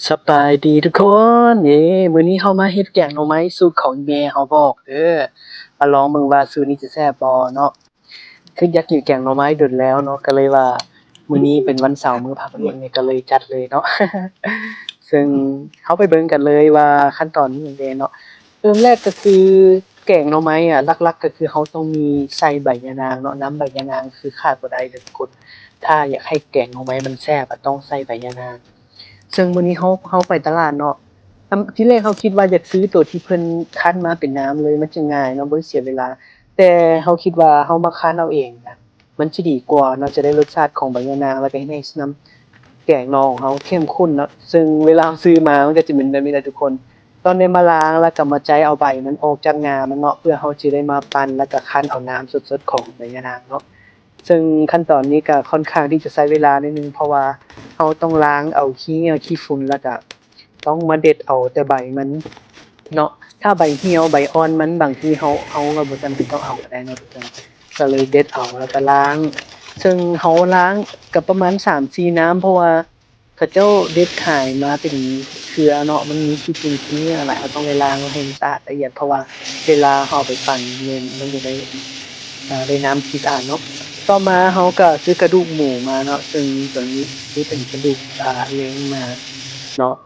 ສະບາຍດີທຸກຄົນ ເອີ ມື້ນີ້ເຮົາມາເຮັດແກງໜໍ່ໄມ້ສູດຂອງແມ່ເຮົາບອກເດີ ມາລອງເບິ່ງວ່າສູດນີ້ຈະແຊບບໍ່ເນາະ. ຄືຢາກກິນແກງໜໍ່ໄມ້ດົນແລ້ວເນາະ ກໍເລີຍວ່າມື້ນີ້ເປັນວັນເສົາ ມື້ພັກເອງ ກໍເລີຍຈັດເລີຍເນາະ. ເຊິ່ງເຮົາໄປເບິ່ງກັນເລີຍວ່າຂັ້ນຕອນມີຫຍັງແດ່ເນາະ. ເລີ່ມແລກກໍຄືແກງໜໍ່ໄມ້ອະ ຫຼັກໆກໍຄືເຮົາຕ້ອງມີໃສ່ໃບຍານາງເນາະ, ນ້ຳໃບຍານາງຄືຂາດບໍ່ໄດ້ເລີຍທຸກຄົນ. ຖ້າຢາກໃຫ້ແກງໜໍ່ໄມ້ມັນແຊບອະ ຕ້ອງໃສ່ໃບຍານາງ. ເຊິ່ງມື້ນີ້ເຮົາ ເຮົາໄປຕະຫຼາດເນາະ, ອຳ ທີແລກເຮົາຄິດວ່າຢາກຊື້ໂຕທີ່ເພິ່ນຄັ້ນມາເປັນນ້ຳເລີຍ ມັນຈະງ່າຍເນາະ ບໍ່ໄດ້ເສຍເວລາ. ແຕ່ເຮົາຄິດວ່າເຮົາມາຄັ້ນເອົາເອງນະ ມັນຈະດີກວ່າເນາະ, ຈະໄດ້ລົດຊາດຂອງໃບຍານາງ ແລ້ວກໍເຮັດໃຫ້ນ້ຳແກງໜໍ່ຂອງເຮົາເຂັ້ມຂຸ້ນເນາະ. ເຊິ່ງເວລາເຮົາຊື້ມາ ມັນກໍຈະເປັນແບບນີ້ແຫຼະທຸກຄົນ. ຕອນໄດ້ມາລ້າງ ແລ້ວກໍມາໄຈເອົາໃບມັນອອກຈາກງ່າມັນເນາະ ເພື່ອເຮົາຈະໄດ້ມາປັ່ນ ແລ້ວກໍຄັ້ນເອົານ້ຳສົດໆຂອງໃບຍານາງເນາະ. ເຊິ່ງຂັ້ນຕອນນີ້ກໍຄ່ອນຂ້າງທີ່ຈະໃຊ້ເວລາໜ້ອຍໜຶ່ງ ເພາະວ່າເຮົາຕ້ອງລ້າງເອົາຂີ້ເຫຍື້ອ ຂີ້ຝຸ່ນ ແລ້ວກໍຕ້ອງມາເດັດເອົາແຕ່ໃບມັນເນາະ. ຖ້າໃບຫ່ຽວ ໃບອ່ອນມັນ ບາງທີເຮົາ ເຮົາກໍບໍ່ຈຳເປັນຕ້ອງເອົາກໍໄດ້ເນາະທຸກຄົນ. ກໍເລີຍເດັດເອົາ ແລ້ວກໍລ້າງ. ເຊິ່ງເຮົາລ້າງກໍປະມານສາມສີ່ນ້ຳ ເພາະວ່າ ເຂົາເຈົ້າເດັດຂາຍມາເປັນເຄືອເນາະ, ມັນມີຂີ້ຝຸ່ນຂີ້ເຫຍື້ອຫຼາຍ, ເຮົາຕ້ອງໄດ້ລ້າງໃຫ້ມັນສະອາດລະອຽດ ເພາະວ່າເວລາເຮົາເອົາໄປປັ່ນແມ່ນມັນຈະໄດ້ ເອີ ໄດ້ນ້ຳທີ່ສະອາດເນາະ. ຕໍ່ມາເຮົາກໍຊື້ກະດູກໝູມາເນາະ, ເຊິ່ງຕົວນີ້ ນີ້ເປັນກະດູກ ອ່າ ເລ້ງມາເນາະ.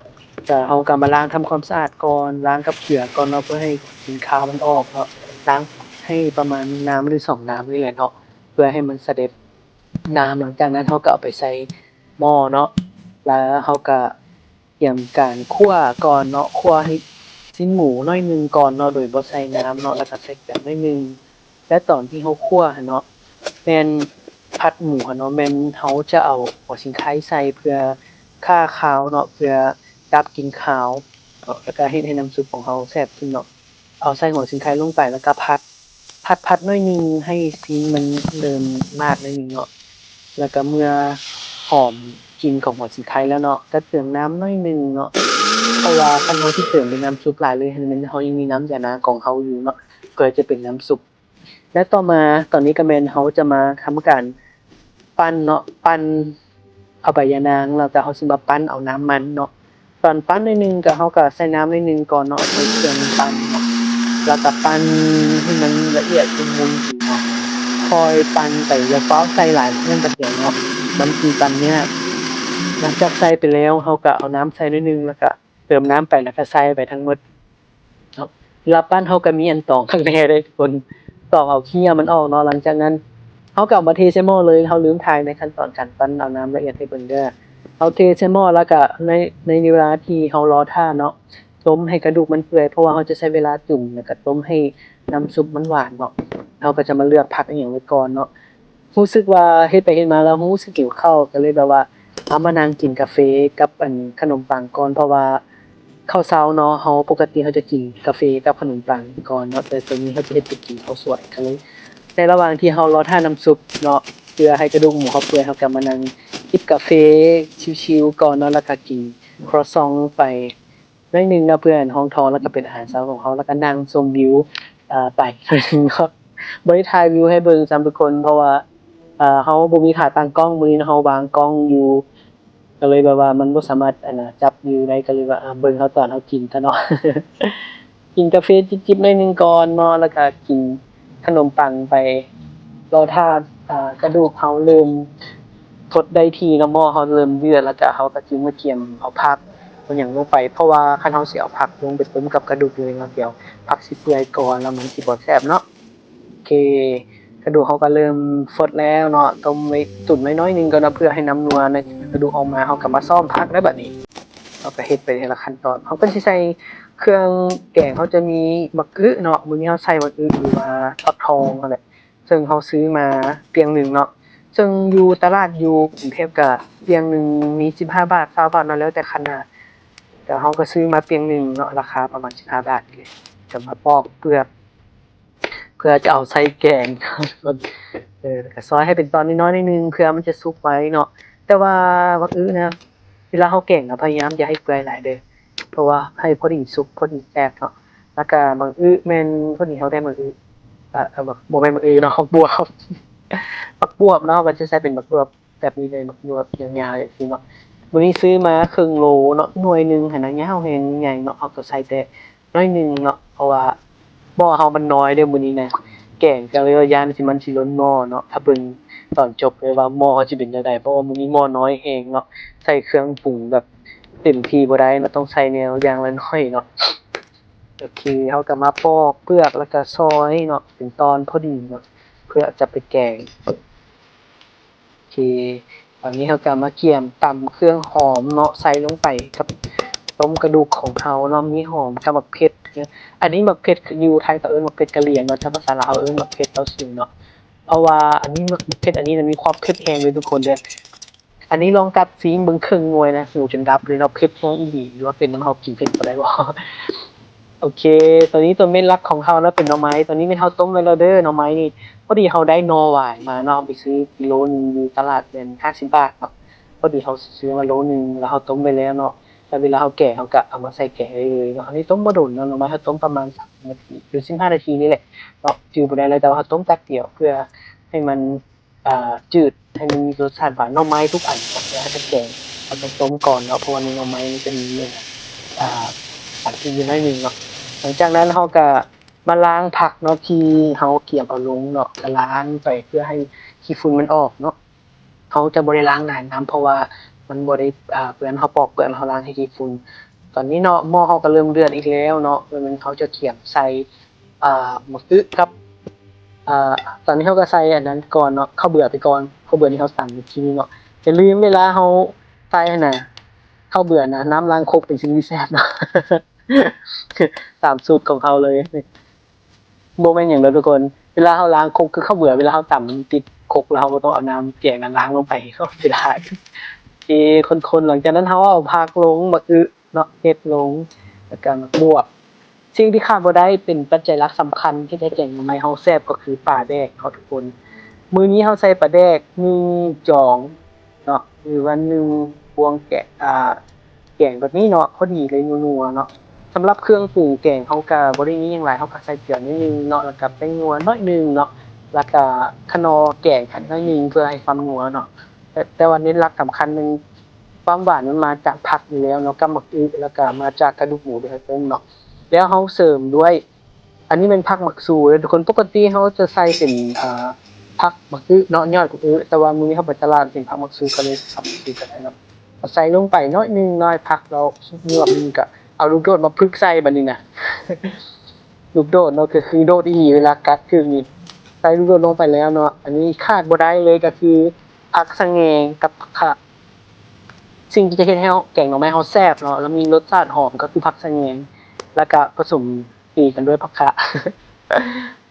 ກໍເຮົາກໍມາລ້າງທຳຄວາມສະອາດກ່ອນ, ລ້າງກັບເກືອກ່ອນເນາະ ເພື່ອໃຫ້ກິ່ນຄາວມັນອອກເນາະ, ລ້າງໃຫ້ປະມານນ້ຳ ຫຼື ສອງນ້ຳນີ້ແຫຼະເນາະ ເພື່ອໃຫ້ມັນສະເດັດ ນ້ຳ. ຫຼັງຈາກນັ້ນເຮົາກໍເອົາໄປໃສ່ໝໍ້ເນາະ, ແລ້ວເຮົາກໍຕຽມການຂົ້ວກ່ອນເນາະ, ຂົ້ວໃຫ້ຊີ້ນໝູໜ້ອຍໜຶ່ງກ່ອນເນາະ ໂດຍບໍ່ໃສ່ນ້ຳເນາະ, ແລ້ວກໍໃສ່ເກືອໜ້ອຍໜຶ່ງ. ແລະຕອນທີ່ເຮົາຂົ້ວຫັ້ນເນາະ ແມ່ນຜັດໝູຫັ້ນເນາະ ແມ່ນເຮົາຈະເອົາຫົວສີໄຄໃສ່ເພື່ອຂ້າຄາວເນາະ, ເພື່ອດັບກິ່ນຄາວເນາະ, ແລ້ວກໍເຮັດໃຫ້ນ້ຳຊຸບຂອງເຮົາແຊບຂຶ້ນເນາະ. ເອົາໃສ່ຫົວສີໄຄລົງໄປ ແລ້ວກໍຜັດ ຜັດໆໜ້ອຍໜຶ່ງ ໃຫ້ຊີ້ນມັນເລີ່ມໝາດໜ້ອຍໜຶ່ງເນາະ, ແລ້ວກໍເມື່ອຫອມກິ່ນຂອງຫົວສີໄຄແລ້ວເນາະ ກໍເຕີມນ້ຳໜ້ອຍໜຶ່ງເນາະ, ເພາະວ່າຄັນເຮົາຊິເຕີມເປັນນ້ຳຊຸບຫຼາຍເລີຍ ແມ່ນເຮົາຍັງມີນ້ຳຢານາງຂອງເຮົາຢູ່ເນາະ ເພື່ອຈະເປັນນ້ຳຊຸບ. ແລະຕໍ່ມາຕອນນີ້ກໍແມ່ນເຮົາຈະມາທຳການ ປັ່ນເນາະ, ປັ່ນເອົາໃບຢານາງ ແລ້ວກໍເຮົາຊິມາປັ່ນເອົານ້ຳມັນເນາະ. ຕອນປັ່ນໜ້ອຍໜຶ່ງກໍ ເຮົາກໍໃສ່ນ້ຳໜ້ອຍໜຶ່ງກ່ອນເນາະ, ໃສ່ເຄື່ອງປັ່ນເນາະ, ແລ້ວກໍປັ່ນໃຫ້ມັນລະອຽດລະມຸນເນາະ, ຄ່ອຍປັ່ນໄປ ຢ່າຟ້າວໃສ່ຫຼາຍ ເພາະມັນກະເສຍເນາະ, ມັນຊິປັ່ນຍາກ. ຫຼັງຈາກໃສ່ໄປແລ້ວ ເຮົາກໍເອົານ້ຳໃສ່ໜ້ອຍໜຶ່ງ ແລ້ວກໍເຕີມນ້ຳໄປ ແລ້ວກໍໃສ່ໄປທັງໝົດ. ເນາະ ເວລາປັ້ນເຮົາກໍມີອັນຕອງຂ້າງໃນເດ້ທຸກຄົນ ຕອງເອົາຂີ້ເຫຍື້ອມັນອອກເນາະ. ຫຼັງຈາກນັ້ນເຮົາກໍເອົາມາເທໃສ່ໝໍ້ເລີຍ. ເຮົາລືມຖ່າຍໃນຂັ້ນຕອນການປັ້ນເອົານ້ຳລະອຽດໃຫ້ເບິ່ງເດີ. ເຮົາເທໃສ່ໝໍ້ແລ້ວກໍໃນ ໃນເວລາທີ່ເຮົາລໍຖ້າເນາະ ຕົ້ມໃຫ້ກະດູກມັນເປື່ອຍ ເພາະວ່າເຮົາຈະໃຊ້ເວລາຈຸ່ມ ແລ້ວກໍຕົ້ມໃຫ້ນ້ຳຊຸບມັນຫວານເນາະ. ເຮົາກໍຈະມາເລືອກຜັກອີ່ຫຍັງໄວ້ກ່ອນເນາະ. ຮູ້ສຶກວ່າເຮັດໄປເຮັດມາແລ້ວຮູ້ສຶກຫິວເຂົ້າ ກໍເລີຍແບບວ່າເອົາມານັ່ງກິນກາເຟກັບອັນຂະໜົມປັງກ່ອນ ເພາະວ່າເຂົ້າເຊົ້າເນາະ ເຮົາປົກກະຕິເຮົາຈະກິນກາເຟກັບຂະໜົມປັງກ່ອນເນາະ ແຕ່ຕອນນີ້ເຮົາຈະເຮັດໄປກິນເຂົ້າສວຍ ກໍເລີຍໃນລະຫວ່າງທີ່ເຮົາລໍຖ້ານ້ຳຊຸບເນາະ ເພື່ອໃຫ້ກະດູກໝູເຮົາເປື່ອຍ ເຮົາກໍມານັ່ງຈິບກາເຟຊິວໆກ່ອນເນາະ ແລ້ວກໍກິນຄຣວຊອງໄປ ໜ້ອຍໜຶ່ງເນາະ ເພື່ອໃຫ້ຮອງທ້ອງ ແລ້ວກໍເປັນອາຫານເຊົ້າຂອງເຮົາ ແລ້ວກໍນັ່ງຊົມວິວ ເອີ ໄປໜ້ອຍໜຶ່ງເນາະ. ບໍ່ໄດ້ຖ່າຍວິວໃຫ້ເບິ່ງຊ້ຳທຸກຄົນ ເພາະວ່າ ເອີ ເຮົາບໍ່ມີຂາຕັ້ງກ້ອງ ມື້ນີ້ເຮົາວາງກ້ອງຢູ່ ກໍເລີຍແບບວ່າມັນບໍ່ສາມາດ ອັນນ່າ ຈັບວິວໄດ້ ກໍເລີຍວ່າ ເບິ່ງເຮົາຕອນເຮົາກິນຊະເນາະ. ກິນກາເຟຈິບໆໜ້ອຍໜຶ່ງກ່ອນເນາະ ແລ້ວກໍກິນ ຂະໜົມປັງໄປ ລໍຖ້າ ອາ ກະດູກເຮົາເລີ່ມທົດໄດ້ທີ່ເນາະ ໝໍ້ເຮົາເລີ່ມເດືອດ ແລ້ວກະເຮົາກະຊິມາກຽມເອົາຜັກເອົາຫຍັງລົງໄປ ເພາະວ່າຄັນເຮົາຊິເອົາຜັກລົງໄປຕົ້ມກັບກະດູກເລີຍເນາະ ດຽວຜັກຊິເປື່ອຍກ່ອນ ແລ້ວມັນຊິບໍ່ແຊບເນາະ. ໂອເຄ ກະດູກເຮົາກະເລີ່ມຟົດແລ້ວເນາະ ຕົ້ມໄວ້ ຕຸນໄວ້ໜ້ອຍໜຶ່ງກ່ອນເນາະ ເພື່ອໃຫ້ນ້ຳນົວໃນກະດູກອອກມາ ເຮົາກະມາຊ້ອມຜັກໄດ້ບາດນີ້. ເຮົາກະເຮັດໄປເທື່ອລະຂັ້ນຕອນ ເຮົາກະຊິໃສ່ເຄື່ອງແກງ ເຮົາຈະມີໝາກອຶເນາະ ມື້ນີ້ເຮົາໃສ່ໝາກອຶ ຫຼືວ່າຝັກທອງຫັ້ນແຫຼະ ເຊິ່ງເຮົາຊື້ມາປ່ຽງໜຶ່ງເນາະ ເຊິ່ງຢູ່ຕະຫຼາດຢູ່ກຸງເທບກະປ່ຽງໜຶ່ງມີສິບຫ້າບາດ ຊາວບາດເນາະ ແລ້ວແຕ່ຂະໜາດ ແຕ່ເຮົາກະຊື້ມາປ່ຽງໜຶ່ງເນາະ ລາຄາປະມານສິບຫ້າບາດນີ້ແຫຼະ ກະມາປອກເປືອກ ເພື່ອຈະເອົາໃສ່ແກງ ເອີ ແລ້ວກະຊອຍໃຫ້ເປັນຕອນນ້ອຍໆໜ້ອຍໜຶ່ງ ເພື່ອມັນຈະສຸກໄວເນາະ ແຕ່ວ່າໝາກອຶນະ ເວລາເຮົາແກງນະ ພະຍາຍາມຢ່າໃຫ້ເປື່ອຍຫຼາຍເດີ ເພາະວ່າໃຫ້ພໍດີສຸກພໍດີແຊບເນາະ ແລ້ວກະໝາກອຶແມ່ນພໍດີເຮົາໄດ້ໝາກອຶ ອາ ເອີ ບໍ່ແມ່ນໝາກອຶເນາະ ໝາກບວບ ໝາກບວບເນາະ ເຮົາກະຈະໃສ່ເປັນໝາກບວບແບບນີ້ເລີຍ ໝາກບວບຍາວໆຈັ່ງຊີ້ເນາະ. ມື້ນີ້ຊື້ມາເຄິ່ງໂລເນາະ ໜ່ວຍໜຶ່ງຫັ້ນນະ ຍາວແຮງໃຫຍ່ເນາະ ເຮົາກໍໃສ່ແຕ່ໜ້ອຍໜຶ່ງເນາະ ເພາະວ່າໝໍ້ເຮົາມັນນ້ອຍເດ້ມື້ນີ້ນະ ແກງກໍເລີຍຢ້ານຊິມັນຊິລົ້ນໝໍ້ເນາະ. ຖ້າເບິ່ງຕອນຈົບເລີຍວ່າໝໍ້ເຮົາຊິເປັນຈັ່ງໃດ ເພາະວ່າມື້ນີ້ໝໍ້ນ້ອຍແຮງເນາະ ໃສ່ເຄື່ອງປຸງແບບເຕັມທີ່ບໍ່ໄດ້ເນາະ ຕ້ອງໃສ່ແນວຢ່າງລະໜ້ອຍເນາະ. ໂອເຄ ເຮົາກໍມາປອກເປືອກ ແລ້ວກໍຊອຍເນາະ ເປັນຕອນພໍດີເນາະ ເພື່ອຈະໄປແກງ. ໂອເຄ ຕອນນີ້ເຮົາກໍມາກຽມຕຳເຄື່ອງຫອມເນາະ ໃສ່ລົງໄປກັບຕົ້ມກະດູກຂອງເຮົາເນາະ ມີຫອມກັບໝາກເຜັດ. ອັນນີ້ໝາກເຜັດຢູ່ໄທເຂົາເອີ້ນໝາກເຜັດກະຫຼຽງເນາະ ແຕ່ພາສາລາວເຮົາເອີ້ນໝາກເຜັດເອົາຊື່ເນາະ ເພາະວ່າອັນນີ້ໝາກເຜັດອັນນີ້ນະ ມີຄວາມເຜັດແຮງເລີຍທຸກຄົນເດີ. ອັນນີ້ລອງກັດຊີມເບິ່ງເຄິ່ງໜ່ວຍນະ ຫູຈົນດັບເລີຍເນາະ ເຜັດແຮງອີ່ຫຼີ ຫຼືວ່າເປັນນຳເຮົາກິນເຜັດບໍ່ໄດ້ບໍ່. ໂອເຄ ຕອນນີ້ຕົວເມັນຫຼັກຂອງເຮົານະເປັນໜໍ່ໄມ້ ຕອນນີ້ແມ່ນເຮົາຕົ້ມໄວ້ແລ້ວເດີ ໜໍ່ໄມ້ນີ້. ພໍດີເຮົາໄດ້ໜໍ່ຫວາຍມາເນາະ ເຮົາໄປຊື້ກິໂລໜຶ່ງຢູ່ຕະຫຼາດແມ່ນຫ້າສິບບາດເນາະ ພໍດີເຮົາຊື້ມາໂລໜຶ່ງ ແລ້ວເຮົາຕົ້ມໄວ້ແລ້ວເນາະ ແລ້ວເວລາເຮົາແກງເຮົາກໍເອົາມາໃສ່ແກງໄດ້ເລີຍເນາະ. ອັນນີ້ຕົ້ມບໍ່ດົນເນາະ ໜໍ່ໄມ້ເຮົາຕົ້ມປະມານສາມສິບນາທີ ຫຼື ສິບຫ້ານາທີນີ້ແຫຼະເນາະ ຈື່ບໍ່ໄດ້ແລ້ວ ແຕ່ວ່າເຮົາຕົ້ມແປັບດຽວ ເພື່ອໃຫ້ມັນ ອ່າ ຈືດ ໃຫ້ມັນມີລົດຊາດຫວານ. ໜໍ່ໄມ້ທຸກອັນເວລາເຮົາຈະແກງ ເຮົາຕ້ອງຕົ້ມກ່ອນເນາະ ເພາະວ່າໃນໜໍ່ໄມ້ມັນຈະມີ ອ່າ ສານພິດຢູ່ໜ້ອຍໜຶ່ງເນາະ. ຫຼັງຈາກນັ້ນເຮົາກະມາລ້າງຜັກເນາະ ທີ່ເຮົາກຽມເອົາລົງເນາະ ກະລ້າງໄປເພື່ອໃຫ້ຂີ້ຝຸ່ນມັນອອກເນາະ. ເຮົາຈະບໍ່ໄດ້ລ້າງຫຼາຍນ້ຳ ເພາະວ່າມັນບໍ່ໄດ້ ອ່າ ເປື້ອນ ເຮົາປອກເປືອກ ເຮົາລ້າງໃຫ້ຂີ້ຝຸ່ນ. ຕອນນີ້ເນາະ ໝໍ້ເຮົາກະເລີ່ມເດືອດອີກແລ້ວເນາະ ແລ້ວມັນ ເຮົາຈະກຽມໃສ່ ອ່າ ໝາກອຶກັບ ອ່າ ຕອນນີ້ເຮົາກະໃສ່ອັນນັ້ນກ່ອນເນາະ ເຂົ້າເບືອໄປກ່ອນ ເຂົ້າເບືອທີ່ເຮົາຕຳເມື່ອກີ້ນີ້ເນາະ. ຢ່າລືມເວລາເຮົາໃສ່ຫັ້ນນະ ເຂົ້າເບືອນະ ນ້ຳລ້າງຄົກເປັນສິ່ງທີ່ແຊບເນາະ. ຕາມສູດຂອງເຮົາເລີຍ ບໍ່ແມ່ນຫຍັງດອກທຸກຄົນ ເວລາເຮົາລ້າງຄົກ ຄືເຂົ້າເບືອ ເວລາເຮົາຕຳມັນຕິດຄົກ ແລ້ວເຮົາກໍຕ້ອງເອົານ້ຳແກງນັ້ນລ້າງລົງໄປ ເສຍດາຍ. ເອ ຄົນໆ ຫຼັງຈາກນັ້ນເຮົາເອົາຜັກລົງ ໝາກອຶ ເນາະ ເຫັດລົງ ແລ້ວກະໝາກບວບ. ສິ່ງທີ່ຂາດບໍ່ໄດ້ເປັນປັດໄຈຫຼັກສຳຄັນທີ່ເຮັດໃຫ້ແກງໜໍ່ໄມ້ເຮົາແຊບ ກໍຄືປາແດກເນາະທຸກຄົນ. ມື້ນີ້ເຮົາໃສ່ປາແດກໜຶ່ງຈອງເນາະ ຫຼືວ່າໜຶ່ງບ່ວງແກງ ອ່າ ແກງແບບນີ້ເນາະ ພໍດີເລີຍ ນົວໆ ເນາະ. ສຳລັບເຄື່ອງປຸງແກງເຮົາກະບໍ່ໄດ້ມີຫຍັງຫຼາຍ ເຮົາກະໃສ່ເກືອໜ້ອຍໜຶ່ງເນາະ ແລ້ວກະແປ້ງນົວໜ້ອຍໜຶ່ງເນາະ ແລ້ວກະຂະໜໍ່ແກງໜ້ອຍໜຶ່ງ ເພື່ອໃຫ້ຄວາມນົວເນາະ. ແຕ່ ແຕ່ວ່າເນັ້ນຫຼັກສຳຄັນໜຶ່ງ ຄວາມຫວານມັນມາຈາກຜັກຢູ່ແລ້ວເນາະ ກັບໝາກອຶ ແລ້ວກະມາຈາກກະດູກໝູທີ່ເຮົາຕົ້ມເນາະ ແລ້ວເຮົາເສີມດ້ວຍ ອັນນີ້ແມ່ນຜັກໝາກຊູເດີທຸກຄົນ. ປົກກະຕິເຮົາຈະໃສ່ເປັນ ເອີ ຜັກໝາກອຶເນາະ ຍອດໝາກອຶ ແຕ່ວ່າມື້ນີ້ເຮົາໄປຕະຫຼາດເຫັນຜັກໝາກຊູ ກະເລີຍໃສ່ໝາກຊູກະໄດ້ເນາະ. ເອົາໃສ່ລົງໄປໜ້ອຍໜຶ່ງເນາະ ໃຫ້ຜັກລະງວບໜຶ່ງ ກະເອົາລູກໂດດມາຜຶກໃສ່ບາດນີ້ນະ. ລູກໂດດເນາະ ກະຄືໂດດອີ່ຫຼີ ເວລາກັດຖືກນີ້ ໃສ່ລູກໂດດລົງໄປແລ້ວເນາະ. ອັນນີ້ຂາດບໍ່ໄດ້ເລີຍກະຄືຜັກສະແງງກັບຜັກຄະ. ສິ່ງທີ່ຈະເຮັດໃຫ້ເຮົາ ແກງໜໍ່ໄມ້ເຮົາແຊບເນາະ ແລ້ວມີລົດຊາດຫອມ ກະຄືຜັກສະແງງ ແລ້ວກະປະສົມ ຕີກັນດ້ວຍຜັກຄະ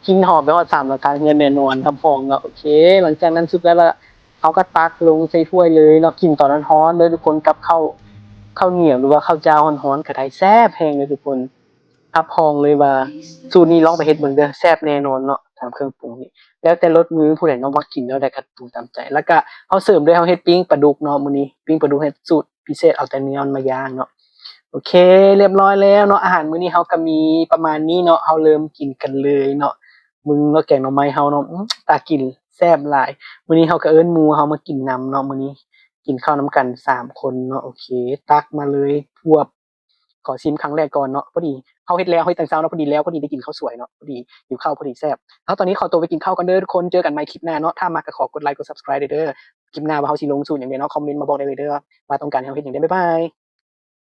ກິ່ນຫອມໄປຮອດສາມຫຼັງຄາເຮືອນແນ່ນອນ ຮັບຮອງເນາະ. ໂອເຄ ຫຼັງຈາກນັ້ນສຸກແລ້ວລະ ເຮົາກະຕັກລົງໃສ່ຖ້ວຍເລີຍເນາະ ກິນຕອນຮ້ອນໆ ເດີທຸກຄົນ ກັບເຂົ້າ ເຂົ້າໜຽວ ຫຼືວ່າເຂົ້າຈ້າວຮ້ອນໆ ກະໄດ້ ແຊບແຮງເລີຍທຸກຄົນ ຮັບຮອງເລີຍວ່າສູດນີ້ລອງໄປເຮັດເບິ່ງເດີ ແຊບແນ່ນອນເນາະ. ຕາມເຄື່ອງປຸງນີ້ ແລ້ວແຕ່ລົດມື ຜູ້ໃດເນາະ ມັກກິນແນວໃດກະປຸງຕາມໃຈ. ແລ້ວກະເຮົາເສີມດ້ວຍ ເຮົາເຮັດປີ້ງປາດຸກເນາະ ມື້ນີ້ ປີ້ງປາດຸກເຮັດສູດ ພິເສດເອົາແຕ່ເນື້ອມັນມາຍ່າງເນາະ. ໂອເຄ ລຽບຮ້ອຍແລ້ວເນາະ ອາຫານມື້ນີ້ເຮົາກະມີປະມານນີ້ເນາະ ເຮົາເລີ່ມກິນກັນເລີຍເນາະ. ເບິ່ງເນາະ ແກງໜໍ່ໄມ້ເຮົາເນາະ ອື ຕາກິນແຊບຫຼາຍ. ມື້ນີ້ເຮົາກະເອີ້ນໝູ່ເຮົາມາກິນນຳເນາະ ມື້ນີ້ກິນເຂົ້ານຳກັນສາມຄົນເນາະ. ໂອເຄ ຕັກມາເລີຍ ພວບ ຂໍຊີມຄັ້ງແລກກ່ອນເນາະ. ພໍດີເຮົາເຮັດແລ້ວ ເຮົາເຮັດຕອນເຊົ້າເນາະ ພໍດີແລ້ວ ພໍດີໄດ້ກິນເຂົ້າສວຍເນາະ ພໍດີຫິວເຂົ້າ ພໍດີແຊບ. ເຮົາຕອນນີ້ຂໍຕົວໄປກິນເຂົ້າກ່ອນເດີທຸກຄົນ ເຈີກັນໃໝ່ຄລິບໜ້າເນາະ. ຖ້າມັກກະຂໍກົດໄລ ກົດ Subscribe ເດີ ຄລິບໜ້າວ່າເຮົາຊິລົງສູດຫຍັງແດ່ເນາະ ຄອມເມັນມາບອກໄດ້ເລີຍເດີ ວ່າຕ້ອງການໃຫ້ເຮົາເຮັດຫຍັງແດ່. ບາຍບາຍ.